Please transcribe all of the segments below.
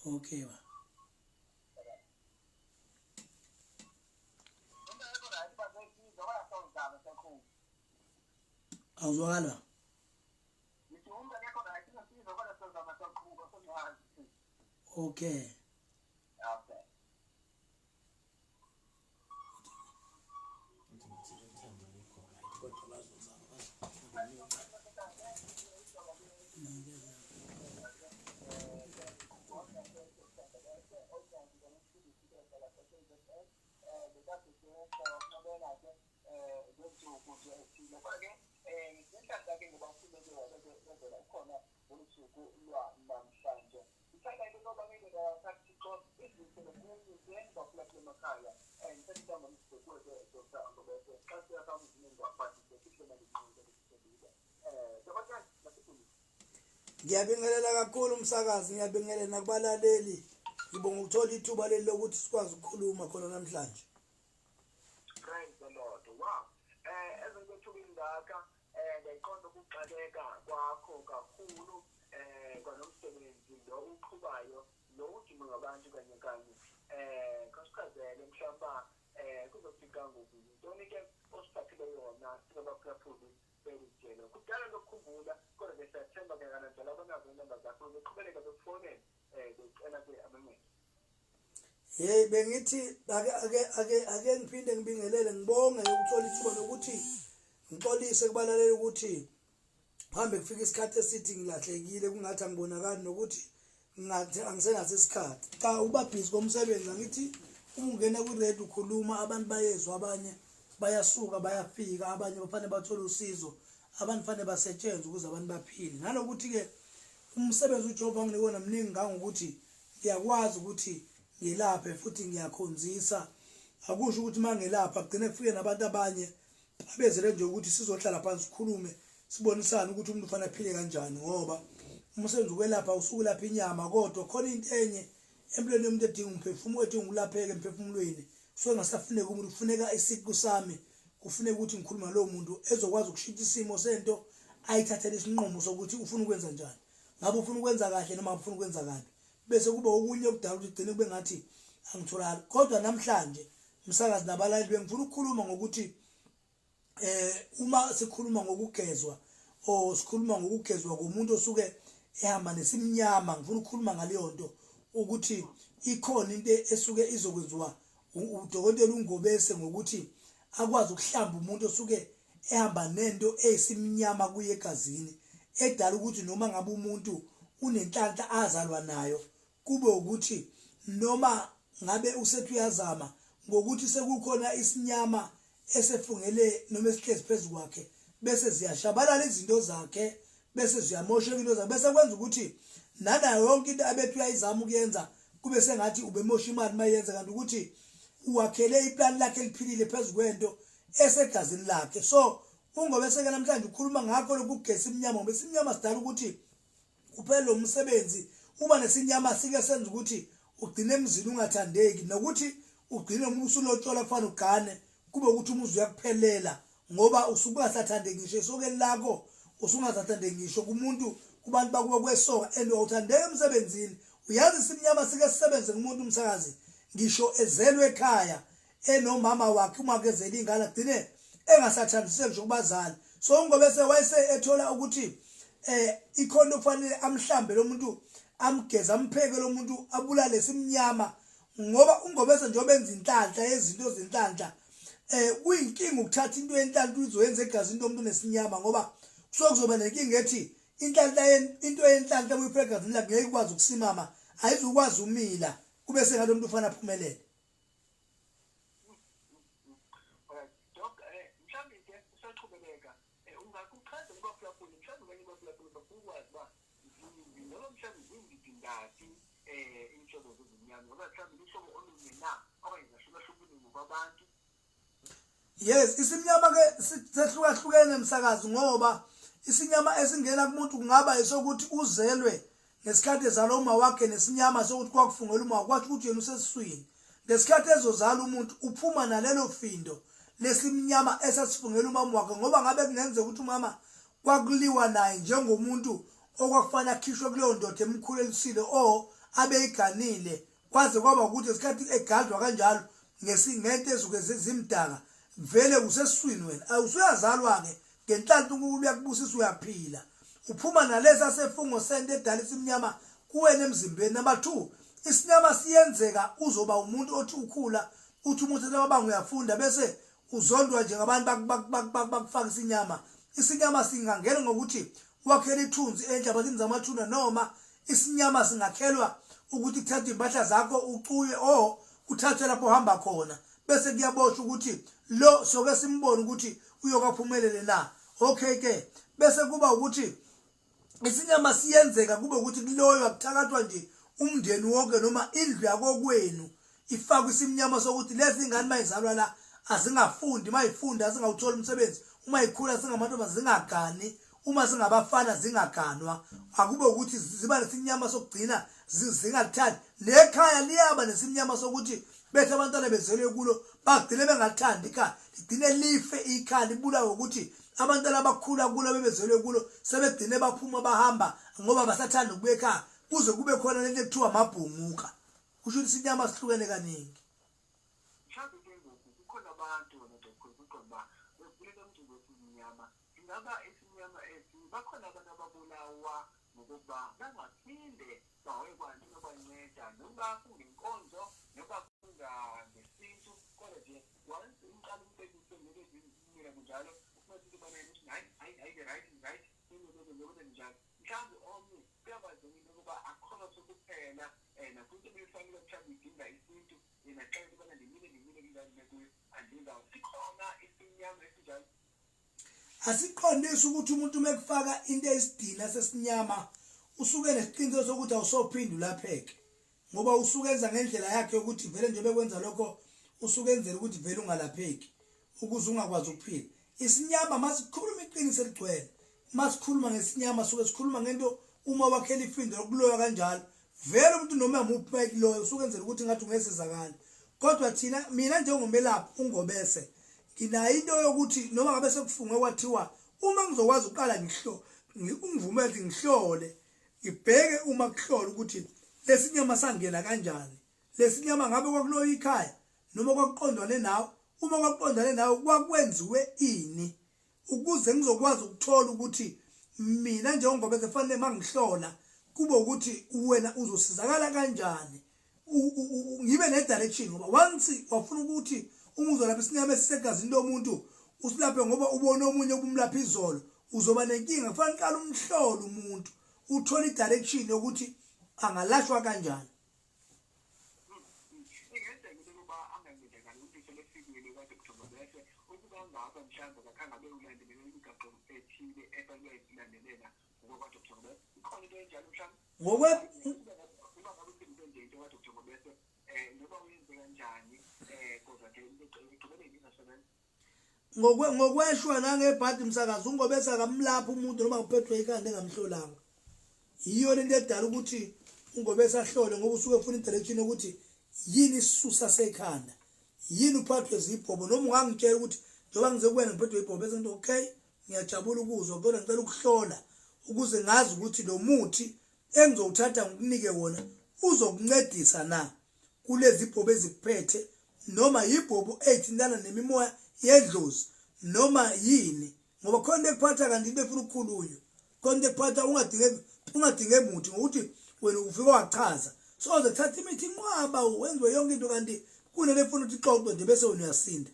Okay ba. Awuzwakala? Okay. Ngiyabingelela kakhulu umsakazi, ngiyabingelela nakubalaleli. Ngibonga ukuthola ithuba leli lokuthi sikwazi ukukhuluma khona namhlanje. Praise the Lord. Wow. Ezokwethuka ingaka ngiyayiqonda ukuxakeka kwakho kakhulu kwanomsebenzi lo uqhubayo lo udinwe ngabantu kanye kanye. Khawusichazele mhlawumbe kuzofika ngoku yintoni ke osiphathele yona singabaphulaphuli belujelo. Kudala lokukhumbula kodwa ke siyathemba ke kananjalo abanazo inamba zakho beqhubeleka bekufonele becela ke amancedo. Hey bengithi ake ake ake ake ngiphinde ngibingelele ngibonge ukuthola ithuba lokuthi ngixolise kubalaleli ukuthi hambe kufika isikhathi esithi ngilahlekile kungathi angibonakali nokuthi ngathi angisenaso isikhathi. Cha uba busy komsebenzi angithi uma ungena kwi-radio ukhuluma abantu bayezwa abanye bayasuka bayafika abanye bafanele bathole usizo abantu fanele basetshenzwe ukuze abantu baphile. Nanokuthi-ke umsebenzi uJehova anginike wona mningi ngangokuthi ngiyakwazi ukuthi ngelaphe futhi ngiyakhonzisa akusho ukuthi uma ngelapha kugcine kufike nabantu abanye abezele nje ukuthi sizohlala phansi sikhulume sibonisane ukuthi umuntu ufanele aphile kanjani ngoba umsebenzi wokwelapha usuke ulapha inyama kodwa khona into enye empilweni yomuntu edinga umphefumulo edinga ukulapheka emphefumulweni kusuke ngasafuneka umuntu kufuneka isiqu sami kufuneka ukuthi ngikhulume nalowo muntu ezokwazi ukushintsha isimo sento ayithathele isinqumo sokuthi ufuna ukwenza njani ngabe ufuna ukwenza kahle noma ufuna ukwenza kabi bese kuba okunye okudala ukuthi gcine kube ngathi angitholakali kodwa namhlanje msakazi nabalaleli bengifuna ukukhuluma ngokuthi eh uma sikhuluma ngokugezwa o sikhuluma ngokugezwa komuntu osuke ehamba nesimnyama ngifuna ukukhuluma ngaleyo nto ukuthi ikhona into esuke izokwenziwa udokotela uNgobese ngokuthi akwazi ukuhlamba umuntu osuke ehamba nento eyisimnyama kuye egazini edala ukuthi noma ngabe umuntu unenhlanhla azalwa nayo kube ukuthi noma ngabe usethi uyazama ngokuthi sekukhona isinyama esefungele noma esihlezi phezu kwakhe bese ziyashabalala izinto zakhe bese ziyamosheka into zakhe bese kwenza ukuthi nanayo yonke into abethi uyayizama ukuyenza kube sengathi ubemosha imali mayenza kanti ukuthi uwakhele iplani lakhe eliphilile phezu kwento esegazini lakhe so ungobe seke namhlanje ukhuluma ngakho lokhu kugesa imnyama ngoba isimnyama sidala ukuthi kuphele lo msebenzi uba nesinyama sike senza ukuthi ugcine emzini ungathandeki nokuthi ugcine umuntu usulotshola kufanele ugane kube ukuthi umuzi uyakuphelela ngoba usuke ungasathandeki ngisho esokeni lakho usungasathandeki ngisho kumuntu kubantu bakubo kwesoka and awuthandeki emsebenzini uyazi isimnyama sike sisebenze kumuntu umsakazi ngisho ezelwe ekhaya enomama wakhe uma kezela ingane agcine engasathandiseki ngisho kubazali so ungobese wayese ethola ukuthi eh ikhona okufanele amhlambe lo muntu amgeze ampheke lo muntu abulale simnyama ngoba ungobese njengoba enza inhlanhla yezinto zenhlanhla eh kuyinkinga ukuthatha into yenhlanhla uzoyenza egazini lomuntu nesinyama ngoba kusuke kuzoba nenkinga ethi inhlanhla into yenhlanhla kuyiphe egazini lakhe ngeke ikwazi ukusimama ayizukwazi umila kube sengathi umuntu ufana aphumelele. Alright, Doc, mhlawumbe ke usaqhubeleka ungakuchaza kubaphulaphuli mhlawumbe abanye baphulaphuli bafuna ukwazi uba zimbi noma mhlawumbe zindidi ngaphi inhlobo zezimnyama ngoba mhlawumbe luhlobo olunye na okanye zahlukahlukile ngokwabantu. Yes, isimnyama ke sehlukahlukene msakazi ngoba isinyama esingena kumuntu kungaba esokuthi uzelwe ngesikhathi ezalwa uma wakhe nesinyama sokuthi kwakufungela uma kwasho ukuthi yena usesiswini ngesikhathi ezozala umuntu uphuma nalelo findo lesimnyama esasifungela umama wakhe ngoba ngabe kungenzeka ukuthi umama kwakuliwa naye njengomuntu okwakufanele akhishwe kuleyo ndoda emkhulelisile o abeyiganile kwaze kwaba ukuthi isikhathi egadlwa kanjalo ngento ezuke zimdaka vele usesiswini wena awusuyazalwa-ke ngenhlanhla uNkulunkulu uyakubusisa uyaphila uphuma nalesa sefungo sento edala isimnyama kuwena emzimbeni. Number 2, isinyama siyenzeka uzoba umuntu othi ukhula uthi umuntu amabanga uyafunda bese uzondwa nje ngabantu bakufaka isinyama. Isinyama singangena ngokuthi wakhele ithunzi enhlabathini zamathuna noma isinyama singakhelwa ukuthi kuthathwe impahla zakho ucuye or kuthathwe lapho uhamba khona bese kuyaboshwa ukuthi lo soke simbone ukuthi uyokaphumelele na. Okay ke bese kuba ukuthi isinyama siyenzeka kube ukuthi kuloyo akuthakathwa nje umndeni wonke noma indlu yakokwenu ifakwe isimnyama sokuthi lezi ingane mayizalwa la azingafundi, mayifunda azingawutholi umsebenzi, uma ikhula singamantombazane zingagani, uma singabafana zingaganwa. Akube ukuthi ziba nesimnyama sokugcina zingalithandi nekhaya liyaba nesimnyama sokuthi bethe abantwana bezelwe kulo bagcine bengalithandi ikhaya, ligcine life ikhaya libulawe ukuthi abantwana abakhula kulo bebezelwe kulo sebegcine baphuma bahamba ngoba basathanda ukubuya ekhaya kuze kube khona lento ekuthiwa amabhunguka. Kusho ukuthi isinyama sihlukene kaningi. Mhlawumbe ke ngoku kukhona abantu wena Dr. Kuqonda uba bevulele umcimbi wesimnyama ingaba isimnyama esi bakhona abantu ababulawa ngokokuba bangaphinde bahoye kwanto inobanceda noba kungenkonzo noba kungangesintu kodwa nje once umqala umbekise ngeke zimile kunjalo ufumanise into yobana yena uthi hayi hayi hayi right right ngoba njalo mhlawumbe omnye kuyakwazeka into yokuba akholose kuphela um nakwinto ebeyifanele mhlawumbe idinga isintu yena xa into yobana ndimile ndimile kwindawo ndimekuyo andindawo sikhona isimnyama esinjalo. Asiqondisi ukuthi umuntu uma ekufaka into eyisidina sesinyama usuke nesiqiniseko sokuthi awusophinde ulapheke ngoba usuke enza ngendlela yakhe yokuthi vele njengoba ekwenza lokho usuke enzela ukuthi vele ungalapheki ukuze ungakwazi ukuphila. Isinyama masikhuluma iqiniso eligcwele, masikhuluma ngesinyama suke sikhuluma ngento uma wakhela ifindo lokuloywa kanjalo vele umuntu noma muphi mayikuloyo usuke enzela ukuthi ngathi ungesizakala. Kodwa thina mina njengomelaphi uNgobese nginayo into yokuthi noma ngabe sekufungwe kwathiwa uma ngizokwazi ukuqala ngihlo ungivumele ukuthi ngihlole ngibheke uma kuhlola ukuthi lesinyama sangena kanjani, lesinyama ngabe kwakuloyo ikhaya noma kwakuqondwane nawe, uma kwakuqondane nawe kwakwenziwe ini ukuze ngizokwazi ukuthola ukuthi mina njengoNgobese fanele mangihlola kube ukuthi wena uzosizakala kanjani, ngibe ne-direction. Ngoba once wafuna ukuthi uma uzolapha isinyama esisegazini lomuntu usilaphe ngoba ubone omunye obumlapha izolo uzoba nenkinga. Kufanele uqale umhlole umuntu uthole i-direction yokuthi angalashwa kanjani. Ingenzeka into yokuba angancedakali umuntu selefikile kwaDr Ngobese ukuba ngaba mhlawumbe akakhange abe ulandelela imigaqo ethile efanele uyayilandelela ngokwaDr Ngobese. Ikhona into enjalo mhlawumbe? Ngokwe uma ngabe usebenzise nje into kwaDr Ngobese noma uyenze kanjani kodwa nje into ekugqibeleni ingasebenza. Ngokweshwa nangebhadi msakazi uNgobese akamlaphi umuntu noma uphethwe ikhanda engamhlolanga. Yiyo lento edala ukuthi uNgobese ahlole ngoba usuke efuna i-direction yokuthi yini isisusa sekhanda, yini uphathwe zibhobo. Noma ungangitshela ukuthi njengoba ngize kuwena ngiphethwe ibhobo bese ngithi okay ngiyajabula ukuzwa kodwa ngicela ukuhlola ukuze ngazi ukuthi lo muthi engizowuthatha ngikunike wona uzokuncedisa na kulezi bhobo ezikuphethe noma yibhobo eyithintana nemimoya yedlozi noma yini, ngoba khona into ekuphatha kanti into efuna ukukhulunywa, khona into ekuphatha ungadinge muthi ngokuthi wena ufike wachaza soze kuthatha imithi inqwaba wenziwe yonke into kanti kunento efuna ukuthi ixoxwe nje bese wena uyasinda.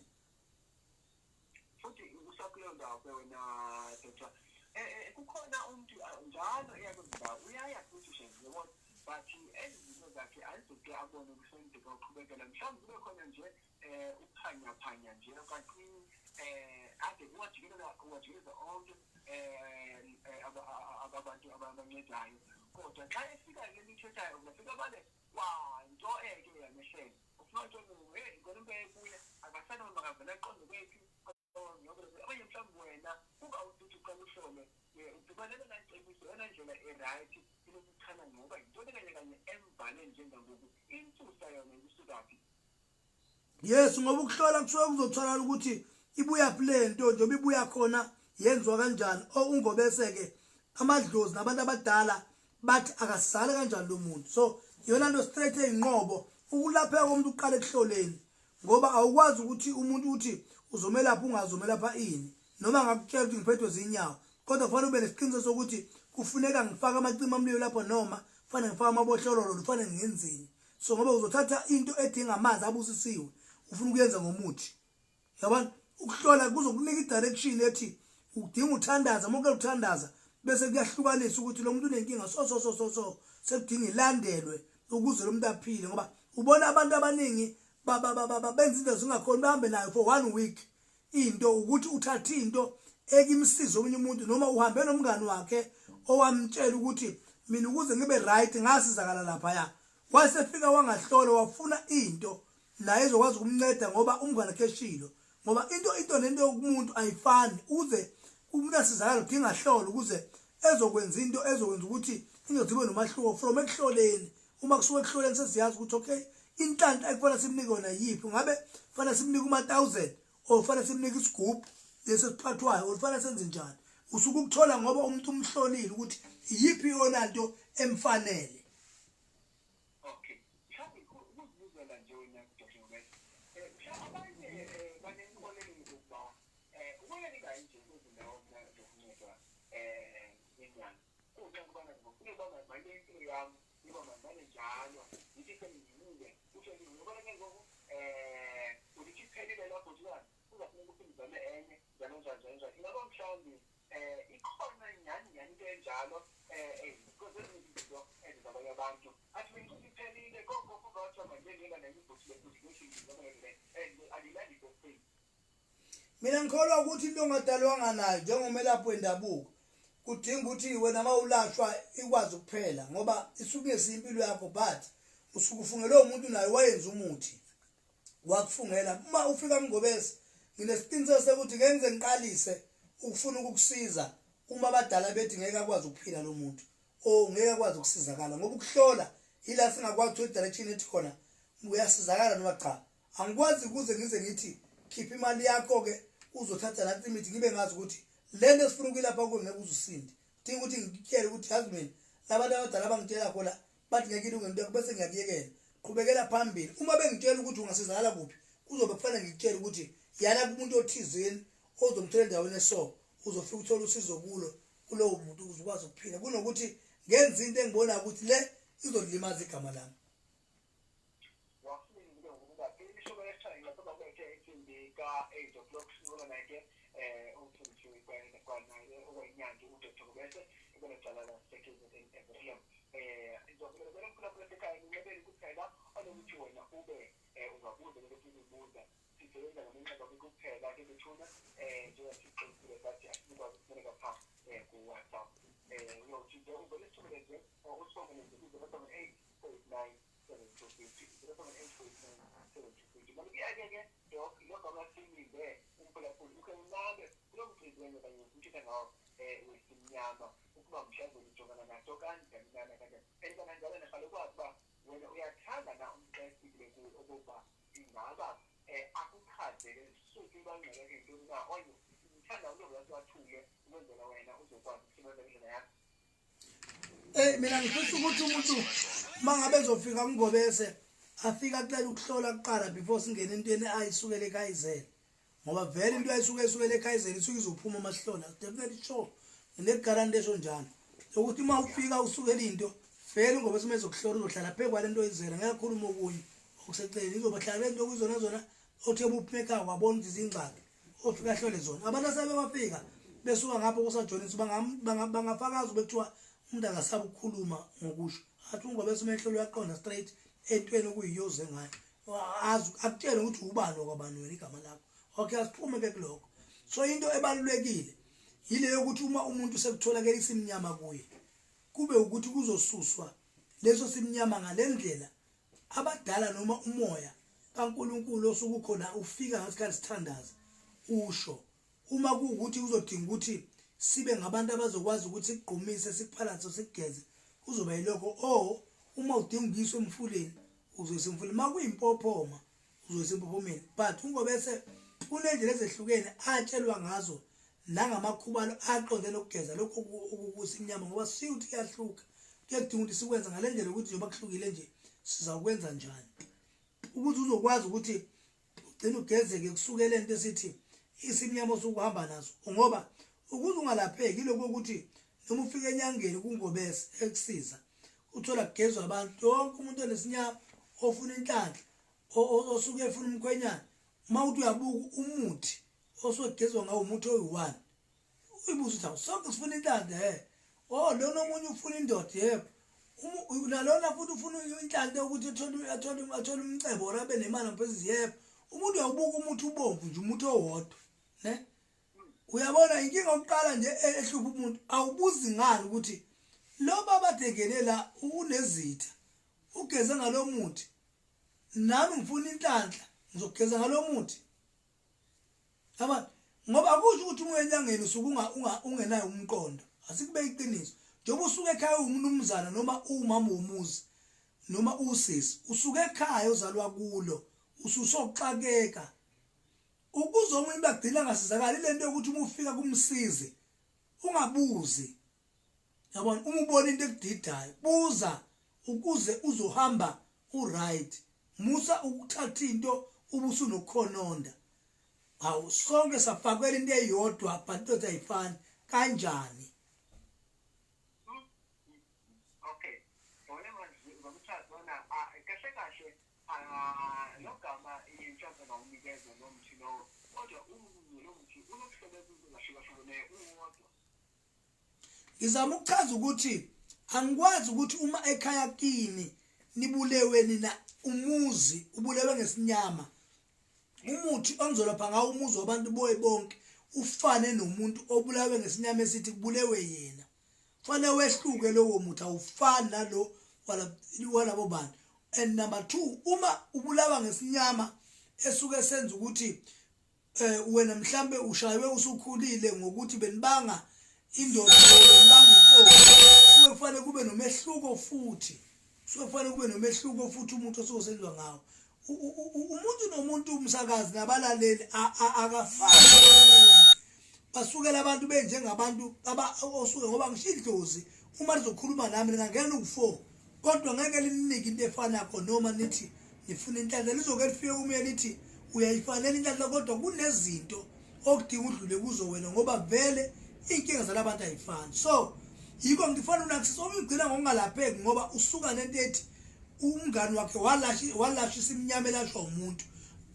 Futhi usakuleyo ndawo ke wena Doctor, kukhona umuntu njalo eya kwezindawo uyaya futhi yabona but ezi zinto zakhe azizoke abone kusenzeka uqhubekela mhlawumbe kube khona nje ukuphanyaphanya nje kanti ade uwajikeleza uwajikeleza onke abantu abancedayo kodwa xa efika le mithethayo ungafika bale kwanto eke yamehlela ufuna nto hey ngicela into ekuye akasanoma makavele aqonde kwethu abanye mhlawumbe wena kuba uthi uqala uhlole udubalele nacebiso yona ndlela e-right inokuchana ngoba yintoni kanye kanye emvale njengangoku insusa yona ikusukaphi. Yes, ngoba ukuhlola kusuke kuzotholakala ukuthi ibuya phi le nto njengoba ibuya khona yenziwa kanjani. UNgobese-ke amadlozi nabantu abadala bathi akasizakale kanjani lo muntu. So Iyona nto straight eyinqobo ukulapheka komuntu uqala ekuhloleni, ngoba awukwazi ukuthi umuntu uthi uzomelapha ungazomelapha ini, noma ngakutshela ukuthi ngiphethwe zinyawo, kodwa kufanele ube nesiqiniseko sokuthi kufuneka ngifake amacimamlilo lapho, noma kufanele ngifake amabohlololo, kufanele ngenzeni. So ngoba uzothatha into edinga amanzi abusisiwe ufuna ukuyenza ngomuthi, yabona, ukuhlola kuzokunika i-direction ethi udinga uthandaza. Uma uke uthandaza bese kuyahlukanisa ukuthi lo muntu unenkinga, so so so so so sekudinga ilandelwe ukuze lo muntu aphile. Ngoba ubona abantu abaningi benza izinto zingakhoni, bahambe nayo for one week into, ukuthi uthathe into ekimsiza omunye umuntu, noma uhambe nomngani wakhe owamtshela ukuthi mina ukuze ngibe right ngasizakala laphaya, wasefika wangahlola, wafuna into naye ezokwazi ukumnceda ngoba umngane wakhe eshilo. Ngoba into nento yokumuntu ayifani. Ukuze umuntu asizakale udinga ahlole ukuze ezokwenza into ezokwenza ukuthi into zibe nomahluko from ekuhloleni. Uma kusuka ekuhloleni sesiyazi ukuthi okay, inhlanhla ekufanele simnike yona yiphi, ngabe kufanele simnike uma-1000 or kufanele simnike isigubhu lesi esiphathwayo or kufanele senze njani. Usuke ukuthola ngoba umuntu umhlolile ukuthi iyiphi iyona nto emfanele. Okay, mhlawumbe ukuzibuzela nje wena Dr. Ngobese, mhlawumbe abanye banenkolelo yokuba ubona ningayi nje kwezindawo zokuncedwa ngenyanga kungenxa yokubana ngifuna ukuba manje impilo yami iba mandane njalo, ngithi sengimile kusho ngibona ke ngoku uthi iphelile lapho njani, kuzafuneka ukuthi ngizame enye njalo njalo njalo njalo. Ingaba mhlawumbe ikhona nyhani nyhani into enjalo? Because ezinye izinto ezizabanye abantu athi mina ukuthi iphelile koko kuzathiwa manje ngena nenye ibhuthi lefuthi ngithi ngizame le and alilandi kokuphila. Mina ngikholwa ukuthi into ongadalwanga nayo njengomelaphi wendabuko kudinga ukuthi wena uma ulashwa ikwazi ukuphela, ngoba isuke ingesiyo impilo yakho, but usuke ufungelwe umuntu naye wayenza umuthi wakufungela. Uma ufika Mngobese, nginesiqiniseko sokuthi ngeke ngize ngiqalise ukufuna ukukusiza uma abadala bethi ngeke akwazi ukuphila lo muntu or ngeke akwazi ukusizakala, ngoba ukuhlola ila singakwazi ukuthola i-direction ethi khona uyasizakala noma cha. Angikwazi kuze ngize ngithi khipha imali yakho-ke uzothatha nathi imithi, ngibe ngazi ukuthi le nto esifuna ukuyilapha kuwe ngeke uze usinde. Kudinga ukuthi ngikutshele ukuthi yazi mina labantu abadala abangitshela khona bathi ngeke ilunge into yakho, bese ngiyakuyekela, qhubekela phambili. Uma bengitshela ukuthi ungasizakala kuphi, kuzobe kufanele ngikutshele ukuthi yana kumuntu othizeni ozomthola endaweni eso, uzofika uthole usizo kulo kulowo muntu ukuze ukwazi ukuphila, kunokuthi ngenze into engibonayo ukuthi le izolimaza igama lami. Wafika ngokuba isho eshayiwe sebabethe insimbi ka-8 o'clock, sibona naye-ke umfundisi kwanaye okwayinyanga uDr Ngobese ebenecala lase-KZN Bethlehem. Ngizobela umphulaphula ekhaya nginqabeli kuphela onokuthi wena ube ungabuza lento ofuna ukuyibuza. Sisebenza ngamanxeba kuphela ke bethuna, njengoba siqinisile sathi asikwazi ukufuneka pha ku-WhatsApp. Uyothi nje uvele sithumele nje usifowunele nje ku-078 489 7250, 078 489 7250. Malukuya-ke ke Doc, lokho abasilinde umphulaphuli ukhe unabe kulo mcimbi wenye kanye umthetho ngawo wesimnyama, ukuba mhlawumbe ujongana naso kanjani nana kanjani, and kananjalo nehale ukwazi uba wena uyathanda na umqeshi kule kuyo okokuba ingaba akuchazele zisuke ibangxeleke yintoni na, okanye uthanda umntu wathule ukwenzela wena uzokwazi ukusebenza ngendlela yakho. Mina ngifisa ukuthi umuntu mangabe ezofika kuNgobese afika acela ukuhlola kuqala before singene entweni ayisukele ekhayizele, ngoba vele into ayisuke esukele ekhayizele isuke izophuma uma sihlola, definitely sure, ngine-guarantee esho njalo ukuthi uma ufika usukele into vele uNgobese uma ezokuhlola uzohlala phezu kwale nto oyizele, ngeke akhulume okunye okuseceleni, izoba hlala le nto kuyizona zona othe buphume ekhaya wabona ukuthi zingxaki, ofika ahlole zona. Abantu asebebafika besuka ngapho kusajonisa bangafakaza bekuthiwa umuntu akasabe ukukhuluma ngokusho athi uNgobese uma ehlolo uyaqonda straight entweni okuyiyoze ngayo, azi akutshele ukuthi ubani wakwabani wena igama lakho. Okay, asiphume ke kulokho. So into ebalulekile yile yokuthi uma umuntu sekutholakele isimnyama kuye, kube ukuthi kuzosuswa leso simnyama ngalendlela abadala noma umoya kaNkulunkulu osuke ukhona ufika ngesikhathi sithandaza usho. Uma kuwukuthi kuzodinga ukuthi sibe ngabantu abazokwazi ukuthi sikugqumise, sikuphalathe, sikugeze, kuzoba yilokho. O uma udinga ukuyiswa emfuleni, uzoyisa emfuleni, uma kuyimpophoma uzoyisa empophomeni. But uNgobese unendlela ezehlukene atshelwa ngazo nangamakhubalo aqonde nokugeza lokhu okukusimnyama, ngoba sithi kuyahluka, kuyadinga ukuthi sikwenze ngale ndlela ukuthi njengoba kuhlukile nje. Sizakwenza njani ukuthi uzokwazi ukuthi ugcine ugezeke kusuke lento esithi isimnyama osukuhamba naso, ngoba ukuze ungalapheki ilokhu ukuthi noma ufike enyangeni kungobese ekusiza uthola kugezwa abantu, yonke umuntu onesinyama ofuna inhlanhla osuke efuna umkhwenyana, uma uthi uyabuka umuthi osuke kugezwa ngawo umuthi oyi-one, uyibuza ukuthi awu sonke sifuna inhlanhla, he oh lona omunye ufuna indoda, yebo nalona futhi ufuna inhlanhla yokuthi athole umcebo or abe nemali ngaphezu, yebo. Umuntu uyawubuka umuthi ubomvu nje, umuthi owodwa ne uyabona inkinga yokuqala nje ehlupha umuntu, awubuzi ngani ukuthi lo baba dengene la unezitha ugeze ngalomuthi, nami ngifuna inhlanhla ngizogeza ngalomuthi. Yabona, ngoba akusho ukuthi uma uyenyangeni usuke ungenayo umqondo. Asikube iqiniso, njengoba usuke ekhaya uwumnumzana noma uwumama womuzi noma usisi, usuke ekhaya ozalwa kulo ususoxakeka ukuze omunye umuntu agcine angasizakali. Ile nto yokuthi uma ufika kumsizi ungabuzi, yabona, uma ubona into ekudidayo buza ukuze uzohamba uright. Musa ukuthatha into ubusunokukhononda. Hawu, sonke safakwela into eyodwa but into ayifani kanjani? Okay, wona manje ngomthatha wona kahle kahle lo gama mhlawumbe ngawunikeza lo mthi lowo, kodwa umunye lo mthi unokusebenza into ezahlukahlukeneyo uwodwa. Ngizama ukuchaza ukuthi angikwazi ukuthi uma ekhaya kini nibulewe nina, umuzi ubulewe ngesinyama, umuthi ongizolapha ngawo umuzi wabantu boye bonke ufane nomuntu obulawe ngesinyama esithi kubulewe yena. Fanele wehluke lowo muthi, awufani nalo walabo bantu. And number 2, uma ubulawa ngesinyama esuke senza ukuthi wena mhlambe ushaywe usukhulile ngokuthi benibanga indoda, benibanga intombi, suke kufanele kube nomehluko futhi, suke kufanele kube nomehluko futhi umuntu osuke usenziwa ngawo. Umuntu nomuntu, umsakazi nabalaleli, akafani. Basukela abantu benjengabantu osuke ngoba ngisho idlozi uma lizokhuluma nami lingangena uku-4, kodwa ngeke lininike into efanakho noma nithi nifuna inhlanhla, lizoke lifike kume lithi uyayifanela inhlanhla, kodwa kunezinto okudinga udlule kuzo wena ngoba vele iy'nkinga zalabantu ayifani. So yikho ngifana unakisisa omunye ugcina ngokungalapheki ngoba usuka nento ethi umngani wakhe walashisa iminyama elashwa umuntu,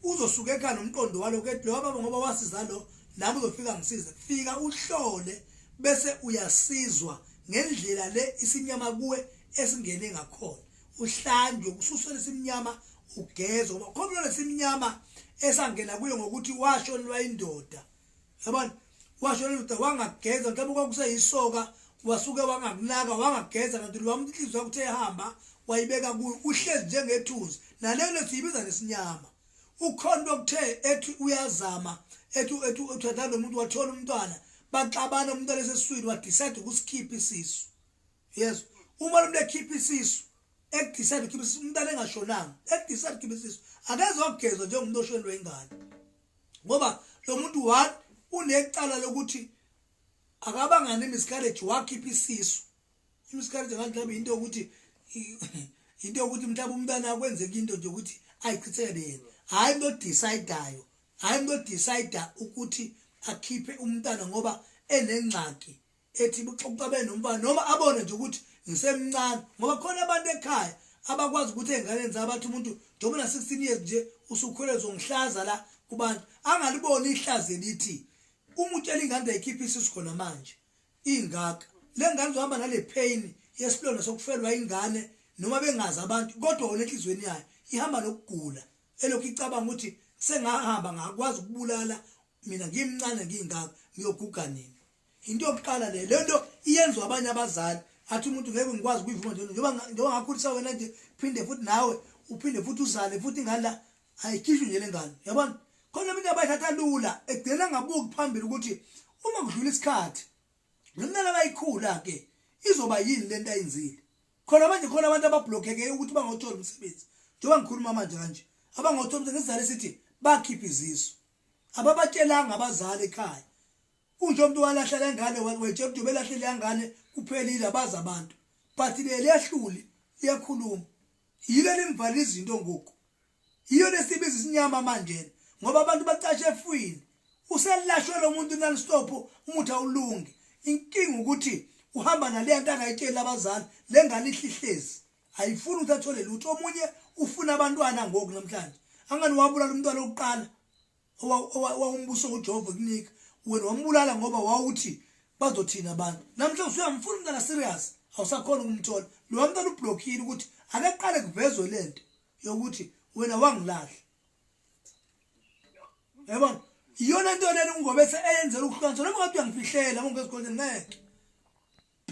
uzosuka ekhaya nomqondo walokho ethi lo baba ngoba wasiza lo, nami uzofika ngisize. Fika uhlole bese uyasizwa ngendlela le isinyama kuwe esingene ngakhona, uhlanjwe kususwe lesimnyama ugezwe, ngoba khona lesimnyama esangena kuyo ngokuthi washonelwa indoda, yabona, washonelwa indoda wangageza, mhlawumbe kwakuseyisoka wasuke wangakunaka wangageza, kanti lo muntu inhliziyo yakho uthe ehamba wayibeka kuyo, uhlezi njengethunzi naleyo siyibiza nesinyama. Ukhona okuthe ethi uyazama ethi ethi uthatha lo muntu wathola umntwana, baxabana umntwana esesiswini, wadecide ukusikhipha isisu. Yes, uma lo muntu ekhipha isisu, ekudecide ukukhipha isisu umntwana engashonanga, ekudecide ukukhipha isisu, akezogezwa njengomuntu oshonelwe ingane, ngoba lo muntu one unecala lokuthi akabanga ne-miscarriage wakhipha isisu. I-miscarriage ngathi mhlawumbe into yokuthi mhlawumbe umntwana akwenzeka into nje ukuthi ayichithele yena, hhayi umuntu odecidayo, hhayi umuntu odecida ukuthi akhiphe umntwana ngoba enengxaki ethi uxabene nomfana noma abone nje ukuthi ngisemncane, ngoba khona abantu ekhaya abakwazi ukuthi ey'nganeni zabo bathi umuntu njengoba una-16 years nje usukhulele uzongihlaza la kubantu, angaliboni ihlazo elithi uma utshela ingane ayikhiphe isisu khona manje ingaka le ngane izohamba nale pain yesilonda sokufelwa ingane noma bengazi abantu, kodwa wona enhliziyweni yayo ihamba nokugula elokhu icabanga ukuthi sengahamba ngakwazi ukubulala mina ngimncane ngingaka, ngiyoguga nini. Into yokuqala le lento iyenziwa abanye abazali, athi umuntu ngeke ngikwazi ukuyivuma nje njengoba ngakhulisa wena nje, phinde futhi nawe uphinde futhi uzale futhi ingane la ayikhishwe nje le ngane, yabona. Khona abantu abayithatha lula egcina ngabuki phambili ukuthi uma kudlula isikhathi lo mntana abayikhula ke izoba yini lento ayenzile. Khona manje khona abantu abablockeke ukuthi bangawuthola umsebenzi, njengoba ngikhuluma manje kanje, abangawuthola umsebenzi ngesizathu esithi bakhipha izisu, ababatshelanga abazali ekhaya. Unje umuntu walahla le ngane, wetshela ukuthi ubelahle le ngane kuphelile, abazi abantu, but le liyahluli liyakhuluma. Yilo elimvala izinto ngoku. Yiyo lesibiza isinyama manje ngoba abantu bacashe efwini. Uselashwe lo muntu non stop umuthi awulungi. Inkinga ukuthi uhamba naleya nto angayitsheli abazali lengane ihlihlezi. Ayifuni ukuthi athole lutho omunye ufuna abantwana ngoku namhlanje. Angani wabulala umntwana wokuqala owawumbuso uJehova kunika wena wambulala ngoba wawuthi bazothina abantu. Namhlanje usuyamfuna umntwana serious awusakhona ukumthola. Lo mntwana ublockile ukuthi ake qale kuvezwe lento yokuthi wena wangilahla. Yabona? Iyona nto lena uNgobese eyenzela ukuhlukanisa noma ngabe uyangifihlela uma ngezikoleni ngeke.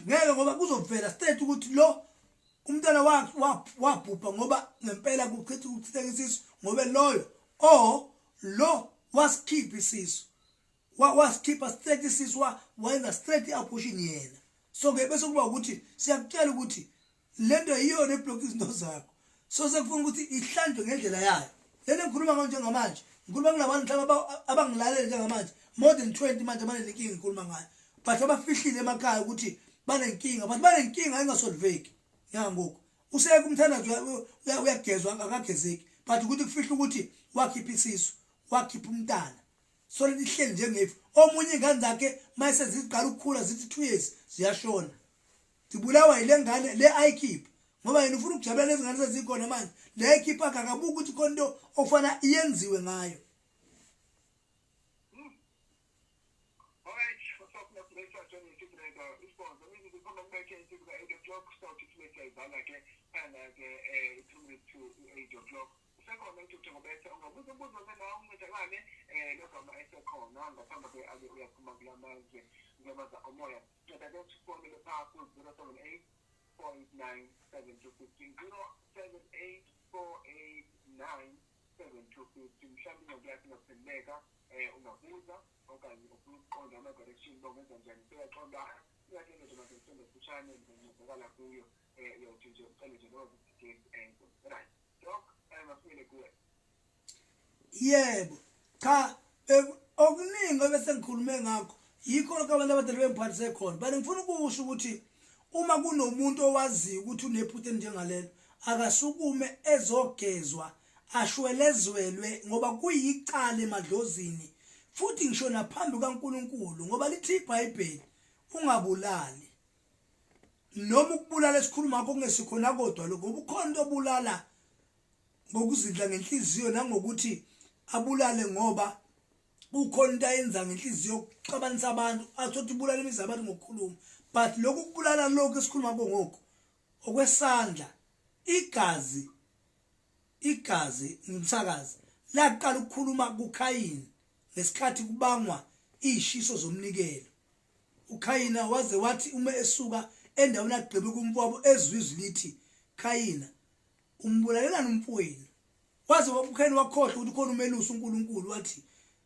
Ngeke ngoba kuzovela straight ukuthi lo umntwana wabhubha ngoba ngempela kuchitha ukuchitheka isisu ngoba loyo o lo wasikhipha isisu wasikhipha straight isisu wayenza straight i-abortion yena. So ke bese kuba ukuthi siyakutshela ukuthi lento iyona eblock izinto zakho. So sekufuna ukuthi ihlanjwe ngendlela yayo. Lento engikhuluma ngayo njengamanje, ngikhuluma kunabantu mhlawumbe abangilalele njengamanje, more than 20 manje abanenkinga ngikhuluma ngayo. But abafihlile emakhaya ukuthi banenkinga, but banenkinga engasolveki njengangoku. Useke umthandazo uyagezwa akagezeki, but ukuthi kufihle ukuthi wakhipha isisu, wakhipha umntana. So lento ihleli njengefu. Omunye ingane zakhe mayese ziqala ukukhula zithi 2 years ziyashona. Zibulawa yile ngane le ayikhipha ngoba yena ufuna ukujabulela lezi ngane sezikhona manje le ayikhipha akakabuki ukuthi khona into okufana iyenziwe ngayo. Alright, usofuna kubetha njengesibreka isibonzo imizuzu ikhomba kubethe insuku ka-8 o'clock sawuthi silethe ibhala ke phana ke 2 minutes to 8 o'clock usekhona uDr Ngobese ungabuza umbuzo ke nawe uncedakale logama esekhona ngaphambi ke abe uyaphuma kulamazwe kuyamaza omoya. Nceda ke sifonele phaa ku-078 489 7215, 078 489 7215. Mhlawumbe ingxaki yakho ingaphenduleka, ungabuza okanye ufuna ukuqonda ama-direction uba ungenza njani seyaqonda ingathi endoda masemsonde kufutshane ndizoncedakala kuyo, uyawuthi nje ucele nje noba zii-details ezo. Right doc, masibuyele kuwe. Yebo, cha okuningi ebese ngikhulume ngakho yikho lokho abantu abadala bengiphathise khona. But ngifuna ukusho ukuthi uma kunomuntu owaziyo ukuthi unephutha elinjengalelo akasukume ezogezwa ashwelezwelwe ngoba kuyicala emadlozini futhi ngisho naphambi kukaNkulunkulu ngoba lithi iBhayibheli ungabulali noma ukubulala esikhuluma ngakho kungesikhona kodwa lokho ngoba ukhona into obulala ngokuzindla ngenhliziyo nangokuthi abulale ngoba kukhona into ayenza ngenhliziyo ukuxabanisa abantu athothi ubulala imizi yabantu ngokukhuluma. But lokhu kubulala lokhu esikhuluma ngakho ngoku okwesandla igazi igazi ngumsakazi laqala ukukhuluma kuKhayini ngesikhathi kubangwa izishiso zomnikelo. UKhayina waze wathi uma esuka endaweni agqibe kumfowabo ezwa izwi lithi, Khayina, umbulalelani umfowenu? Waze uKhayini wakhohlwa ukuthi ukhona umelusi uNkulunkulu wathi,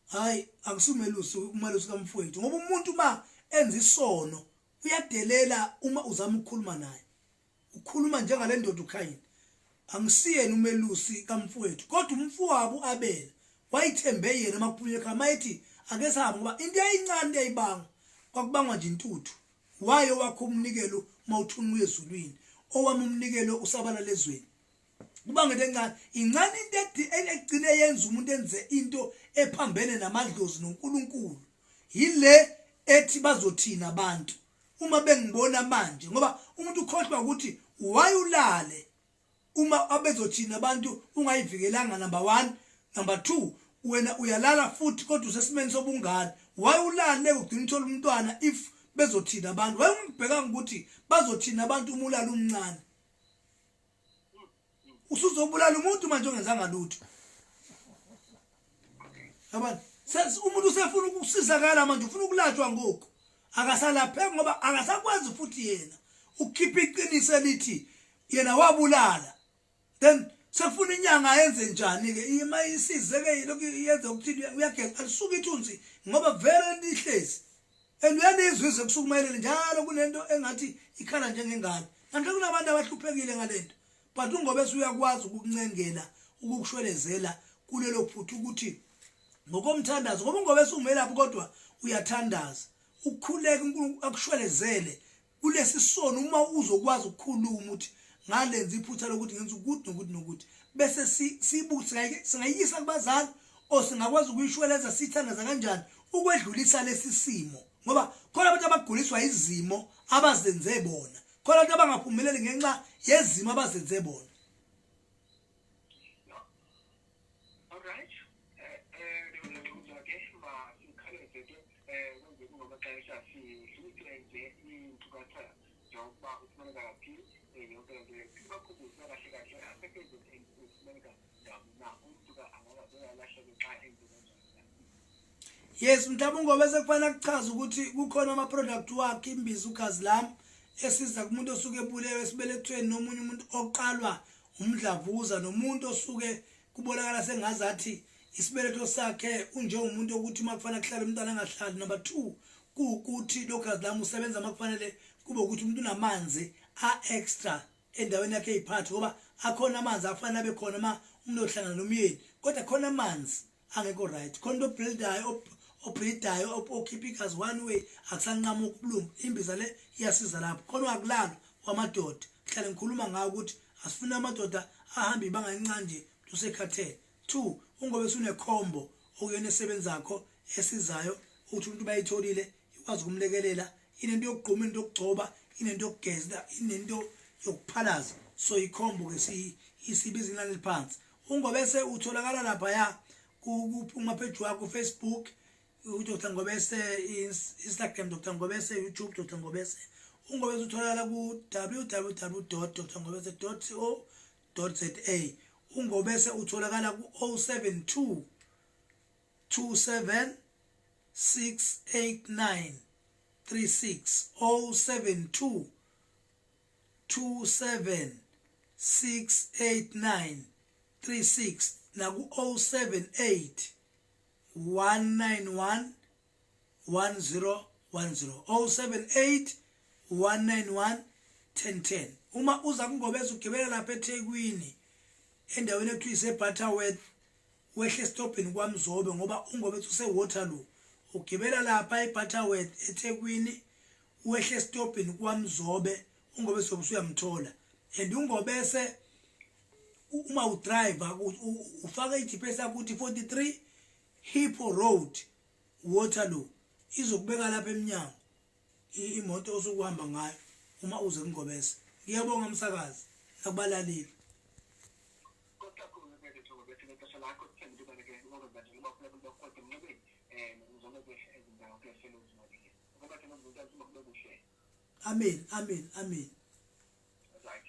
hayi akusumelusi umelusi kamfowethu ngoba umuntu uma enza isono uyadelela uma uzama ukukhuluma naye. Ukhuluma njengale ndoda uKhayini. Angisiyena umelusi kamfowethu kodwa umfowabo uAbela wayithembe yena makuphunywa ekhaya mayethi ake sihambe ngoba into eyayincane into eyayibangwa kwakubangwa nje intuthu wayo wakho umnikelo mawuthunqa ezulwini owami umnikelo usabalala ezweni kuba ngento encane incane into egcine yenza umuntu enze into ephambene namadlozi noNkulunkulu yile ethi bazothina abantu uma bengibona manje ngoba umuntu ukhohlwa ukuthi why ulale uma abezothina abantu ungayivikelanga number 1 number 2 wena uyalala futhi kodwa usesimeni sobungane why ulale ugcina uthola umntwana if bezothina abantu why ungibhekanga ukuthi bazothina abantu uma ulala umncane usuzobulala umuntu manje ongenzanga lutho yabona umuntu usefuna ukusizakala manje ufuna ukulatshwa ngoku akasalapheki ngoba akasakwazi futhi yena ukukhipha iqiniso elithi yena wabulala then sefuna inyanga yenze njani ke ima isize ke lokhu yenze ukuthini uyageza alisuka ithunzi ngoba vele lihlezi and uyalizwa ize kusukumayelele njalo kunento engathi ikhala njengengane namhlanje kunabantu abahluphekile ngalento but uNgobese uyakwazi ukukuncengela ukukushwelezela kulelo phutha ukuthi ngokomthandazo ngoba uNgobese umelaphi kodwa uyathandaza ukukhuleka uNkulunkulu akushwelezele kulesi sono uma uzokwazi ukukhuluma ukuthi Ngalenza iphutha lokuthi ngenza ukuthi nokuthi nokuthi, bese sibuthi singayisa kubazali o singakwazi ukuyishweleza, sithandaza kanjani ukwedlulisa lesi simo, ngoba khona abantu abaguliswa izimo abazenze bona, khona abantu abangaphumeleli ngenxa yezimo abazenze bona. Alright. Ke masikhaleze ke kwenze kungamaxesha sidlulise nje iinkcukacha zokuba ufumaneka phi, yonke loo nto leyo. Sibakhumbuze kahle kahle aseKZN, ufumaneka ndawoni na, umntu ka angalahleke xa enze kanjani na? Yes, mhlawumbe ungobe sekufanele kuchaza ukuthi kukhona ama-product wakhe, imbiza ugazi lami esiza kumuntu osuke ebulewe esibelethweni, nomunye umuntu oqalwa umdlavuza, nomuntu osuke kubonakala sengazathi isibeletho sakhe unjengomuntu okuthi uma kufanele kuhlale umntwana angahlali. Number 2, kuwukuthi lo gazi lami usebenza uma kufanele kube ukuthi umuntu unamanzi a-extra endaweni yakhe eyiphathi, ngoba akhona amanzi afanele abe khona uma umuntu ohlangana nomyeni, kodwa khona amanzi angekho right, khona into obuildayo, obreedayo, okhipha igazi one way, akusanqamuka ubulungu. Imbiza le iyasiza lapho. Khona wakulala wamadoda, ngihlale ngikhuluma ngawo ukuthi asifuni amadoda ahambe ibanga elincane nje usekhathele. 2, ungobe usunekhombo okuyona esebenzakho esizayo ukuthi umuntu bayitholile ikwazi ukumlekelela, inento yokugquma, into yokugcoba, inento yokugeza, inento yokuphalaza. So ikhombo ke isibiza inani eliphansi. Ungobese utholakala laphaya kumapheji wakho, Facebook uDr Ngobese, Instagram Dr Ngobese, YouTube Dr Ngobese. Ungobese utholakala ku www.drngobese.co.za. Ungobese utholakala ku 072 27 689 36, 072 27 689 36, naku 078 191 1010, 078 191 1010. Uma uza kuNgobese ugibela lapha eThekwini endaweni ekuthiwa iseButterworth, wehle esitobhini kwaMzobe, ngoba uNgobese useWaterloo. Ugibela lapha eButterworth eThekwini, wehle esitobhini kwaMzobe, uNgobese usuyamthola. And uNgobese uma udriver ufaka i-GPS yakho ukuthi 43 Hippo Road, Waterloo, izokubeka lapha eminyango imoto osukuhamba ngayo uma uze kuNgobese. Ngiyabonga msakazi nakubalaleli. Kakhulu ke Ngobese ngexesha lakho. Sithembe into ke ukwenza nje uba ufuna abantu bakukhothe emnxebeni zonke ke ezindawo ke sele uzimalile ukuba thina kube kuhle. Amen, amen, amen. Right.